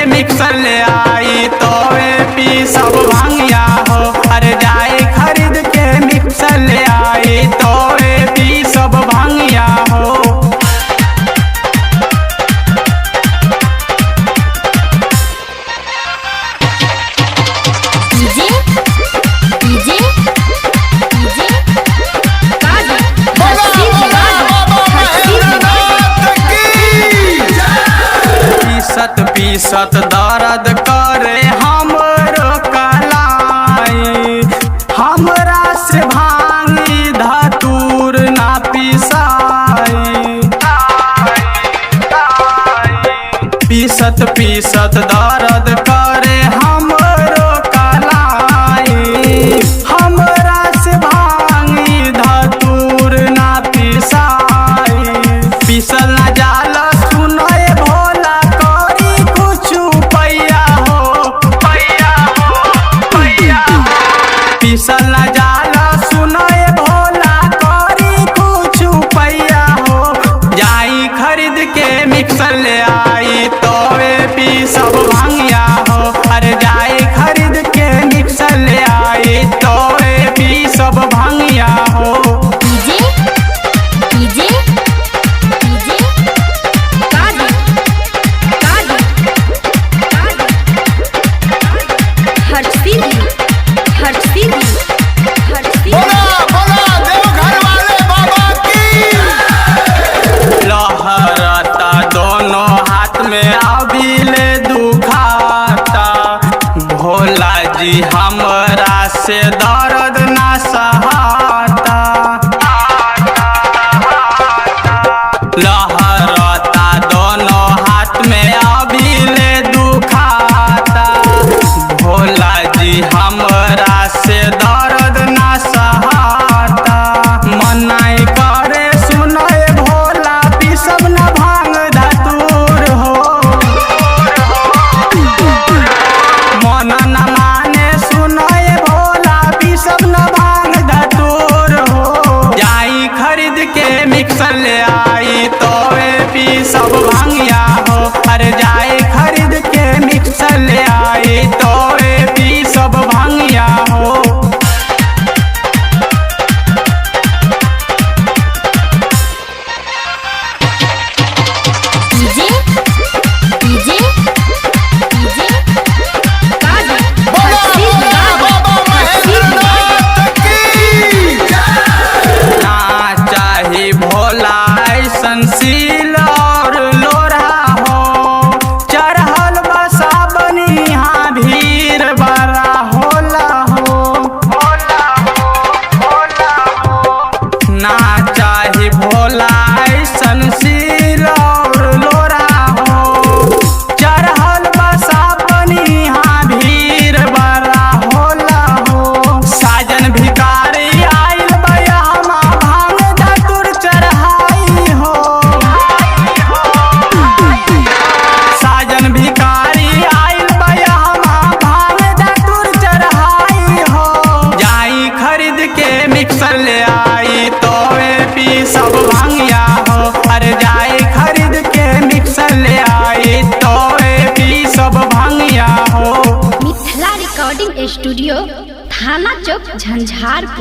Mixer ले आई तोवे पी सब भांगिया हो। अरे जाए खरीद के मिक्सर ले आई तोवे पी सब भांगिया हो। डीजे डीजे डीजे काजल बोला हर्षित बोला बाबा हर्षित महेंद्रनाथ की पीसत पीसत दर्द करे हमरो कलाई, हमरा से भांगी धतूर ना पिसाई। पीसत पीसत दर्द करे हमरो कलाई, हमरा से भांगी धतूर ना पिसाई। पिसल ना जाला सुनय भोला करी कुछु पैया हो, पैया हो, पैया हो। पिसल ना जाला सुनय भोला करी कुछु पैया हो। जाई खरीद के मिक्सर ले आई तोवे पी सब भांगिया हो। अरे जाई खरीद के मिक्सर ले आई तोवे पी सब भांगिया हो। DJ DJ DJ Kajal Kajal Kajal हर्षित हर्षित हर्षित बोला बोला देवघर वाले बाबा की लहरता दोनों हाथ में अभिले दुखाता, भोला जी हमरा से दर्द ना सहाता। लहरता दोनों हाथ में अभिले दुखाता, भोला जी हमरा से दर्द ना सहाता। मनाई करे सुनय भोला पिसब न भांग धतूर हो। मन न माने सुनय भोला पिसब न भांग धतूर हो। जाई खरीद के मिक्सर ले आई तोवे पी सब भांगिया हो। अरे जाई खरीद के मिक्सर ले आई तोवे पी सब भांगिया हो। डीजे डीजे डीजे काजल बोला हर्षित बोला बाबा महेंद्रनाथ की ना चाही भोला ऐसन सील और लोरा हो, चढ़ल बसा बनिहा भीड़ बड़ा होला हो। ना चाही भोला ऐसन सील और लोरा हो, चढ़ल बसा बनिहा भीड़ बड़ा होला हो। साजन भिखारी आइल बयहमा भांग धतुर चढ़ाई हो। साजन भिखारी आइल बयहमा भांग धतुर चढ़ाई हो। जाई खरीद के मिक्सर ले आई तोवे पी सब भांगिया हो। अरे जाई खरीद के मिक्सर ले आई तोवे पी सब भांगिया हो। मिथिला रिकॉर्डिंग स्टूडियो थाना चौक झंझारपुर।